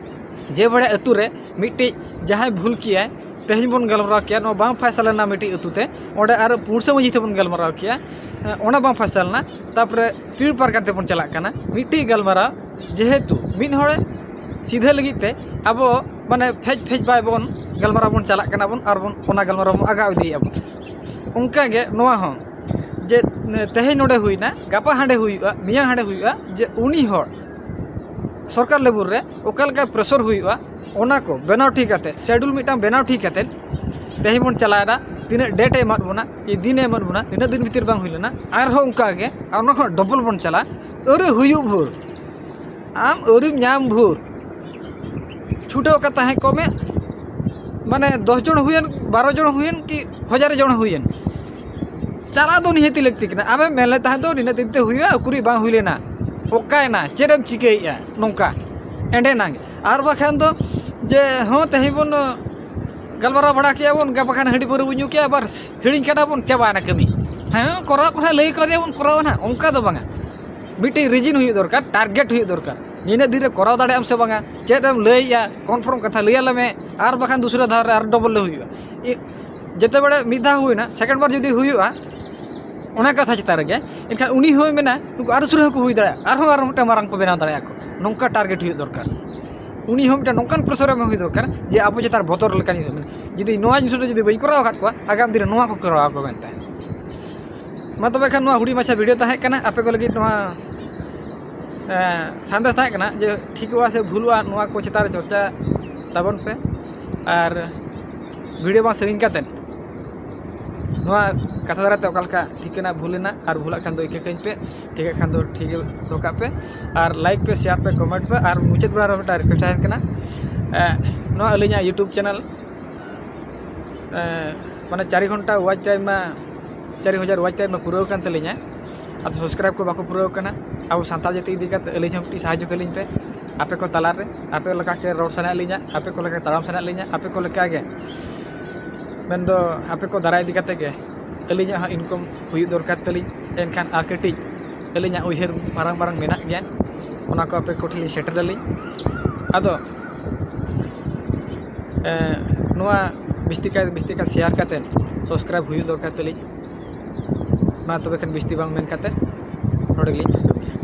ᱡᱮ ᱵᱟᱲᱟ ᱟᱹᱛᱩ ᱨᱮ ᱢᱤᱫᱴᱤᱡ ᱡᱟᱦᱟᱸᱭ ᱵᱷᱩᱞ ᱠᱮᱜᱼᱟᱭ, ᱛᱮᱦᱮᱧ ᱵᱚᱱ ᱜᱟᱞᱢᱟᱨᱟᱣ ᱠᱮᱜᱼᱟ, ᱱᱚᱣᱟ ᱵᱟᱝ ᱯᱷᱟᱭᱥᱟᱞᱟ ᱞᱮᱱᱟ ᱢᱤᱫᱴᱤᱡ ᱟᱹᱛᱩ ᱛᱮ, ᱚᱸᱰᱮ ᱟᱨ ᱯᱩᱲᱥᱟᱹ ᱢᱟᱹᱡᱷᱤ ᱛᱮᱵᱚᱱ ᱜᱟᱞᱢᱟᱨᱟᱣ ᱠᱮᱜᱼᱟ, ᱚᱱᱟ ᱵᱟᱝ ᱯᱷᱟᱭᱥᱟᱞᱟ ᱞᱮᱱᱟ᱾ ᱛᱟᱨᱯᱚᱨᱮ ᱯᱤᱲ ᱯᱟᱨᱜᱟᱱ ᱛᱮᱵᱚᱱ ᱪᱟᱞᱟᱜ ᱠᱟᱱᱟ, ᱢᱤᱫᱴᱤᱡ ᱜᱟᱞᱢᱟᱨᱟᱣ ᱡᱮᱦᱮᱛᱩ ᱢᱤᱫ ᱦᱚᱲᱮ ᱥᱤᱫᱷᱟᱹ ᱞᱟᱹᱜᱤᱫ ᱛᱮ ᱟᱵᱚ ᱢᱟᱱᱮ ᱯᱷᱮᱡ ᱯᱷᱮᱡ ᱵᱟᱭ ᱵᱚᱱ ᱜᱟᱞᱢᱟᱨᱟᱣ ᱵᱚᱱ ᱪᱟᱞᱟᱜ ᱠᱟᱱᱟ ᱵᱚᱱ ᱟᱨ ᱵᱚᱱ ᱚᱱᱟ ᱜᱟᱞᱢᱟᱨᱟᱣ ᱵᱚᱱ ᱟᱜᱟᱣ ᱤᱫᱤᱭᱮᱫᱼᱟ ᱵᱚᱱ᱾ ᱚᱱᱠᱟᱜᱮ ᱱᱚᱣᱟ ᱦᱚᱸ ᱡᱮ ᱛᱮᱦᱮᱧ ᱱᱚᱰᱮ ᱦᱩᱭᱱᱟ, ᱜᱟᱯᱟ ᱦᱟᱸᱰᱮ ᱦᱩᱭᱩᱜᱼᱟ, ᱢᱮᱭᱟᱝ ᱦᱟᱸᱰᱮ ᱦᱩᱭᱩᱜᱼᱟ, ᱡᱮ ᱩᱱᱤ ᱦᱚᱲ ᱥᱚᱨᱠᱟᱨ ᱞᱮᱵᱮᱞ ᱨᱮ ᱚᱠᱟ ᱞᱮᱠᱟ ᱯᱨᱮᱥᱚᱨ ᱦᱩᱭᱩᱜᱼᱟ, ᱚᱱᱟ ᱠᱚ ᱵᱮᱱᱟᱣ ᱴᱷᱤᱠ ᱠᱟᱛᱮ, ᱥᱮᱰᱩᱞ ᱢᱤᱫᱴᱟᱝ ᱵᱮᱱᱟᱣ ᱴᱷᱤᱠ ᱠᱟᱛᱮ ᱛᱮᱦᱮᱧ ᱵᱚᱱ ᱪᱟᱞᱟᱣᱮᱫᱟ, ᱛᱤᱱᱟᱹᱜ ᱰᱮᱴ ᱮ ᱮᱢᱟᱫ ᱵᱚᱱᱟ, ᱠᱤ ᱫᱤᱱ ᱮ ᱮᱢᱟᱫ ᱵᱚᱱᱟ, ᱤᱱᱟᱹᱜ ᱫᱤᱱ ᱵᱷᱤᱛᱤᱨ ᱵᱟᱝ ᱦᱩᱭ ᱞᱮᱱᱟ, ᱟᱨᱦᱚᱸ ᱚᱱᱠᱟ ᱜᱮ ᱟᱨ ᱚᱱᱟ ᱠᱷᱚᱱ ᱰᱚᱵᱚᱞ ᱵᱚᱱ ᱪᱟᱞᱟᱜᱼᱟ᱾ ᱟᱹᱣᱨᱤ ᱦᱩᱭᱩᱜ ᱵᱷᱳᱨ ᱟᱢ ᱟᱹᱣᱨᱤᱢ ᱧᱟᱢ ᱵᱷᱳᱨ ᱪᱷᱩᱴᱟᱹᱣ ᱠᱟᱛᱮ ᱛᱟᱦᱮᱸ ᱠᱚᱜ ᱢᱮ᱾ ᱢᱟᱱᱮ ᱫᱚᱥ ᱡᱚᱱ ᱦᱩᱭᱮᱱ, ᱵᱟᱨᱚ ᱡᱚᱱ ᱦᱩᱭᱮᱱ, ᱠᱤ ᱦᱟᱡᱟᱨ ᱡᱚᱱ ᱦᱩᱭᱮᱱ, ᱪᱟᱞᱟᱜ ᱫᱚ ᱱᱤᱦᱟᱹᱛᱤ ᱞᱟᱹᱠᱛᱤ ᱠᱟᱱᱟ᱾ ᱟᱢᱮᱢ ᱢᱮᱱ ᱞᱮᱫ ᱛᱟᱦᱮᱸᱫ ᱫᱚ ᱱᱤᱱᱟᱹᱜ ᱫᱤᱱ ᱛᱮ ᱦᱩᱭᱩᱜᱼᱟ, ᱩᱠᱩᱨᱤᱡ ᱵᱟᱝ ᱦᱩᱭ ᱞᱮᱱᱟ, ᱚᱠᱟᱭᱮᱱᱟ, ᱪᱮᱫ ᱮᱢ ᱪᱤᱠᱟᱹᱭᱮᱫᱼᱟ ᱱᱚᱝᱠᱟ ᱮᱸᱰᱮᱱᱟᱝ᱾ ᱟᱨ ᱵᱟᱠᱷᱟᱱ ᱫᱚ ᱡᱮ ᱦᱚᱸ ᱛᱮᱦᱮᱧ ᱵᱚᱱ ᱜᱟᱞᱢᱟᱨᱟᱣ ᱵᱟᱲᱟ ᱠᱮᱜᱼᱟ ᱵᱚᱱ, ᱜᱟᱯᱟ ᱠᱷᱟᱱ ᱦᱟᱺᱰᱤ ᱯᱟᱹᱣᱨᱟᱹ ᱵᱚᱱ ᱧᱩ ᱠᱮᱜᱼᱟ, ᱟᱵᱟᱨ ᱦᱤᱲᱤᱧ ᱠᱟᱫᱟ ᱵᱚᱱ, ᱪᱟᱵᱟᱭᱮᱱᱟ ᱠᱟᱹᱢᱤ᱾ ᱦᱮᱸ, ᱠᱚᱨᱟᱣ ᱠᱚ ᱱᱟᱦᱟᱜ ᱞᱟᱹᱭ ᱠᱟᱫᱮᱭᱟ ᱵᱚᱱ, ᱠᱚᱨᱟᱣᱟ ᱱᱟᱦᱟᱜ, ᱚᱱᱠᱟ ᱫᱚ ᱵᱟᱝᱟ᱾ ᱢᱤᱫᱴᱤᱡ ᱨᱤᱡᱤᱱ ᱦᱩᱭᱩᱜ ᱫᱚᱨᱠᱟᱨ, ᱴᱟᱨᱜᱮᱴ ᱦᱩᱭᱩᱜ ᱫᱚᱨᱠᱟᱨ, ᱱᱤᱱᱟᱹᱜ ᱫᱤᱱ ᱨᱮ ᱠᱚᱨᱟᱣ ᱫᱟᱲᱮᱭᱟᱜ ᱟᱢ ᱥᱮ ᱵᱟᱝᱟ, ᱪᱮᱫ ᱮᱢ ᱞᱟᱹᱭᱮᱜᱼᱟ, ᱠᱚᱱᱯᱷᱟᱨᱢ ᱠᱟᱛᱷᱟ ᱞᱟᱹᱭ ᱟᱞᱮ ᱢᱮ, ᱟᱨ ᱵᱟᱠᱷᱟᱱ ᱫᱩᱥᱨᱟ ᱫᱷᱟᱣ ᱨᱮ ᱟᱨ ᱰᱚᱵᱚᱞ ᱞᱮ ᱦᱩᱭᱩᱜᱼᱟ᱾ ᱤ-, ᱡᱮᱛᱮ ᱵᱮᱲᱮ ᱢᱤᱫ ᱫᱷᱟᱣ ᱦᱩᱭᱱᱟ, ᱥᱮᱠᱮᱱᱰ ᱵᱟᱨ ᱡᱩᱫᱤ ᱦᱩᱭᱩᱜᱼᱟ ᱚᱱᱟ ᱠᱟᱛᱷᱟ ᱪᱮᱛᱟᱱ ᱨᱮᱜᱮ, ᱮᱱᱠᱷᱟᱱ ᱩᱱᱤ ᱦᱚᱸᱭ ᱢᱮᱱᱟ, ᱩᱱᱠᱩ ᱟᱨ ᱫᱩᱥᱨᱟ ᱦᱚᱸᱠᱚ ᱦᱩᱭ ᱫᱟᱲᱮᱭᱟᱜᱼᱟ, ᱟᱨᱦᱚᱸ ᱟᱨ ᱢᱤᱫᱴᱟᱝ ᱢᱟᱨᱟᱝ ᱠᱚ ᱵᱮᱱᱟᱣ ᱫᱟᱲᱮᱭᱟᱜᱼᱟ ᱠᱚ᱾ ᱱᱚᱝᱠᱟ ᱴᱟᱨᱜᱮᱴ ᱦᱩᱭᱩᱜ ᱫᱚᱨᱠᱟᱨ᱾ ᱩᱱᱤ ᱦᱚᱸ ᱢᱤᱫᱴᱟᱝ ᱱᱚᱝᱠᱟᱱ ᱯᱨᱮᱥᱟᱨ ᱮᱢ ᱦᱩᱭ ᱫᱚᱨᱠᱟᱨ ᱡᱮ ᱟᱵᱚ ᱪᱮᱛᱟᱱ ᱵᱚᱛᱚᱨ ᱞᱮᱠᱟ ᱡᱤᱱᱤᱥ ᱢᱮᱱᱟᱜᱼᱟ᱾ ᱡᱩᱫᱤ ᱱᱚᱣᱟ ᱡᱤᱱᱤᱥ ᱨᱮ ᱡᱩᱫᱤ ᱵᱟᱹᱧ ᱠᱚᱨᱟᱣ ᱟᱠᱟᱫ ᱠᱚᱣᱟ, ᱟᱜᱟᱢ ᱫᱤᱱ ᱨᱮ ᱱᱚᱣᱟ ᱠᱚ ᱠᱚᱨᱟᱣ ᱟᱠᱚ ᱢᱮᱱᱛᱮ᱾ ᱢᱟ ᱛᱚᱵᱮ ᱠᱷᱟᱱ ᱱᱚᱣᱟ ᱦᱩᱰᱤᱧ ᱢᱟᱪᱷᱟ ᱵᱷᱤᱰᱤᱭᱳ ᱛᱟᱦᱮᱸ ᱠᱟᱱᱟ, ᱟᱯᱮ ᱠᱚ ᱞᱟᱹᱜᱤᱫ ᱱᱚᱣᱟ, ᱮᱸ, ᱥᱟᱸᱫᱮᱥ ᱛᱟᱦᱮᱸ ᱠᱟᱱᱟ ᱡᱮ ᱴᱷᱤᱠᱚᱜᱼᱟ ᱥᱮ ᱵᱷᱩᱞᱩᱜᱼᱟ, ᱱᱚᱣᱟ ᱠᱚ ᱪᱮᱛᱟᱱ ᱨᱮ ᱪᱚᱨᱪᱟ ᱛᱟᱵᱚᱱ ᱯᱮ᱾ ᱟᱨ ᱵᱷᱤᱰᱤᱭᱳ ᱵᱟᱝ ᱥᱮᱨᱮᱧ ᱠᱟᱛᱮᱫ ᱱᱚᱣᱟ ᱠᱟᱛᱷᱟ ᱫᱟᱨᱟᱭ ᱛᱮ ᱚᱠᱟ ᱞᱮᱠᱟ ᱴᱷᱤᱠ ᱠᱟᱱᱟ, ᱵᱷᱩᱞ ᱮᱱᱟ, ᱟᱨ ᱵᱷᱩᱞᱟᱜ ᱠᱷᱟᱱ ᱫᱚ ᱤᱠᱟᱹ ᱠᱟᱹᱧ ᱯᱮ, ᱴᱷᱤᱠᱟᱜ ᱠᱷᱟᱱ ᱫᱚ ᱴᱷᱤᱠ ᱜᱮ ᱫᱚᱦᱚ ᱠᱟᱜ ᱯᱮ, ᱟᱨ ᱞᱟᱭᱤᱠ ᱯᱮ, ᱥᱮᱭᱟᱨ ᱯᱮ, ᱠᱚᱢᱮᱱᱴ ᱯᱮ, ᱟᱨ ᱢᱩᱪᱟᱹᱫ ᱵᱮᱲᱟ ᱨᱮ ᱢᱤᱫᱴᱟᱝ ᱨᱤᱠᱣᱮᱥᱴ ᱛᱟᱦᱮᱸ ᱠᱟᱱᱟ, ᱮᱸ, ᱱᱚᱣᱟ ᱟᱹᱞᱤᱧᱟᱜ ᱭᱩᱴᱩᱵᱽ ᱪᱮᱱᱮᱞ, ᱮᱸ, ᱢᱟᱱᱮ ᱪᱟᱨᱤ ᱜᱷᱚᱱᱴᱟ ᱣᱟᱪ ᱴᱟᱭᱤᱢ ᱢᱟ, ᱪᱟᱨᱤ ᱦᱟᱡᱟᱨ ᱣᱟᱪ ᱴᱟᱭᱤᱢ ᱢᱟ ᱯᱩᱨᱟᱹᱣ ᱠᱟᱱ ᱛᱟᱹᱞᱤᱧᱟ, ᱟᱫᱚ ᱥᱟᱵᱥᱠᱨᱟᱭᱤᱵ ᱠᱚ ᱵᱟᱠᱚ ᱯᱩᱨᱟᱹᱣ ᱠᱟᱱᱟ᱾ ᱟᱵᱚ ᱥᱟᱱᱛᱟᱲ ᱡᱟᱹᱛᱤ ᱤᱫᱤ ᱠᱟᱛᱮ ᱟᱹᱞᱤᱧ ᱦᱚᱸ ᱢᱤᱫᱴᱤᱡ ᱥᱟᱦᱟᱡᱽᱡᱚ ᱠᱟᱹᱞᱤᱧ ᱯᱮ, ᱟᱯᱮ ᱠᱚ ᱛᱟᱞᱟᱨᱮ, ᱟᱯᱮ ᱞᱮᱠᱟ ᱜᱮ ᱨᱚᱲ ᱥᱟᱱᱟᱭᱮᱫ ᱞᱤᱧᱟ, ᱟᱯᱮ ᱠᱚ ᱞᱮᱠᱟ ᱛᱟᱲᱟᱢ ᱥᱟᱱᱟᱭᱮᱫ ᱞᱤᱧᱟ, ᱟᱯᱮ ᱠᱚ ᱞᱮᱠᱟ ᱜᱮ, ᱢᱮᱱᱫᱚ ᱟᱯᱮ ᱠᱚ ᱫᱟᱨᱟᱭ ᱤᱫᱤ ᱠᱟᱛᱮ ᱜᱮ ᱟᱹᱞᱤᱧᱟᱜ ᱦᱚᱸ ᱤᱱᱠᱟᱢ ᱦᱩᱭᱩᱜ ᱫᱚᱨᱠᱟᱨ ᱛᱟᱹᱞᱤᱧ᱾ ᱮᱱᱠᱷᱟᱱ ᱟᱨ ᱠᱟᱹᱴᱤᱡ ᱟᱹᱞᱤᱧᱟᱜ ᱩᱭᱦᱟᱹᱨ ᱢᱟᱨᱟᱝ ᱢᱟᱨᱟᱝ ᱢᱮᱱᱟᱜ ᱜᱮᱭᱟ, ᱚᱱᱟ ᱠᱚ ᱟᱯᱮ ᱠᱚᱴᱷᱮᱱ ᱞᱤᱧ ᱥᱮᱴᱮᱨ ᱟᱹᱞᱤᱧ᱾ ᱟᱫᱚ ᱮ, ᱱᱚᱣᱟ ᱵᱤᱥᱛᱤ ᱠᱟᱭ ᱵᱤᱥᱛᱤ ᱠᱟᱭ ᱥᱮᱭᱟᱨ ᱠᱟᱛᱮᱫ ᱥᱟᱵᱥᱠᱨᱟᱭᱤᱵ ᱦᱩᱭᱩᱜ ᱫᱚᱨᱠᱟᱨ ᱛᱟᱹᱞᱤᱧ᱾ ᱢᱟ ᱛᱚᱵᱮ ᱠᱷᱟᱱ ᱵᱤᱥᱛᱤ ᱵᱟᱝ ᱢᱮᱱ ᱠᱟᱛᱮᱫ ᱱᱚᱰᱮ ᱜᱮᱞᱤᱧ ᱛᱷᱩᱠᱟᱹᱢᱮᱜᱼᱟ᱾